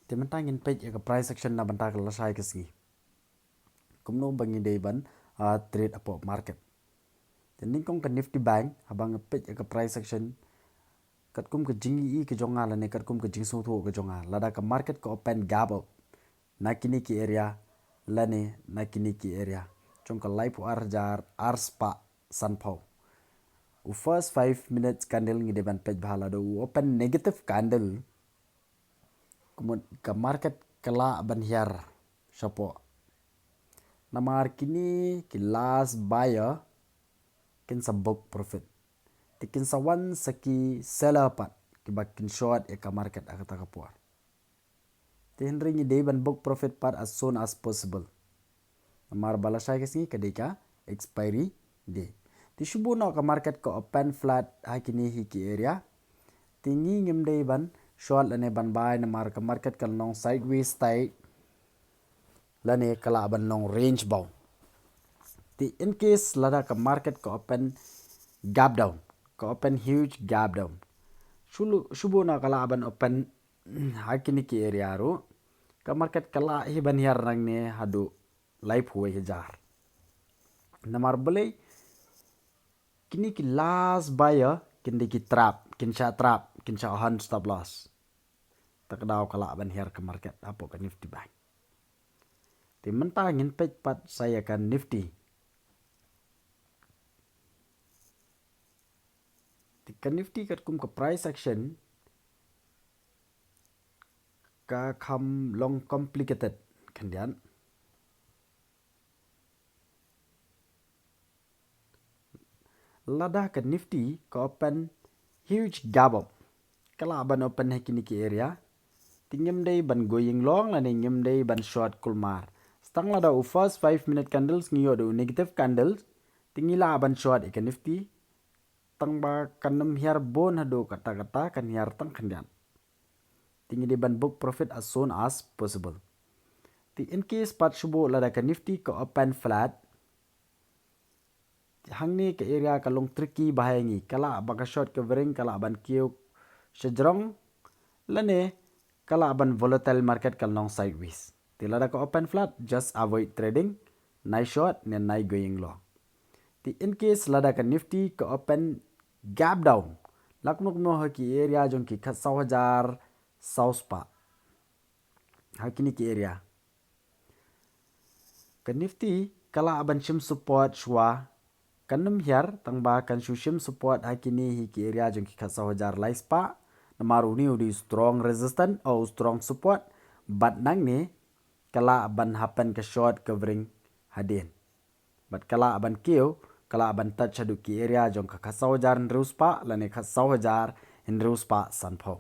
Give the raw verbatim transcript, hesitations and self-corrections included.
Te mynta ngin peit ïa ka price action na bynta ka lashai ka sngi. Kumno ba ngi dei ban, ah, trade hapoh market. Te nyngkong ka Nifty Bank, haba nga peit ïa ka price action, katkum ka jingïohi ka jong nga lane katkum ka jingsngewthuh ka jong nga, lada ka market ka open gap up na kine ki area lane na kine ki area jong ka laiphew ar hajar ar spah sanphew, u first five minutes candle ngi dei ban peit bha. Lada u open negative candle, kumno ka market ka lah ban hiar shapoh. Namar kine ki last buyer kin sa book profit. Te kin sa wan sa ki seller pat kiba kin short ïa ka market ha kata ka por. Te hynrei ngi dei ban book profit pat as soon as possible. Namar ba lashai ka sngi ka dei ka expiry day. Te shu buh noh ka market ka open flat ha kine hi ki area. Te ngi ngim dei ban short lane ban buy namar ka market ka long sideways tight lane ka lah ban long range bound. Te in case lada ka market ka open gap down, ka open huge gap down, shu lu-, shu buh noh ka lah ban open ha kine ki area ruh, ka market ka lah hi ban hiar nangne haduh laiphew wei hajar. Namar balei? Kine ki last buyer kin dei ki trap, kin shah trap, kin shah hunt stop loss. Ta ka daw ka lah ban hiar ka market hapoh ka Nifty Bank. Te mynta ngin peit pat sa ïa ka Nifty. Te ka Nifty katkum ka price action ka kham long complicated khyndiat. Lada ka Nifty ka open huge gap up, ka lah ban open ha kine ki area, te ngim dei ban going long lane ngim dei ban short kulmar. Tang lada u first five minute candles ngi ïoh da u negative candles, te ngi lah ban short ïa ka Nifty, tang ba kan ym hiar bun haduh katta katta, kan hiar tang khyndiat. Te ngi dei ban book profit as soon as possible. Te in case pat shu buh lada ka Nifty ka open flat, te hangne ka area ka long tricky bha ïa ngi, ka lah ba ka short covering ka lah ban kiew shajrong lane ka lah ban volatile market, ka long sideways. Te lada ka open flat, just avoid trading, nai short ne nai going long. Te in case lada ka Nifty ka open gap down, lah kumno kumno ha ki area jong ki khatsaw hajar saw spah, ha kine ki area, ka Nifty ka lah ban shim support shuwa. Kan ym hiar tang ba kan shu shim support ha kine hi ki area jong ki khatsaw hajar lai spah. Namar une u dei u strong resistance, o, u strong support. Bad nangne ka lah ban happen ka short covering hadien. Bad ka lah ban kiew, ka lah ban touch haduh ki area jong ka khatsaw hajar hynriew spah lane khatsaw hajar hynriew spah sanphew.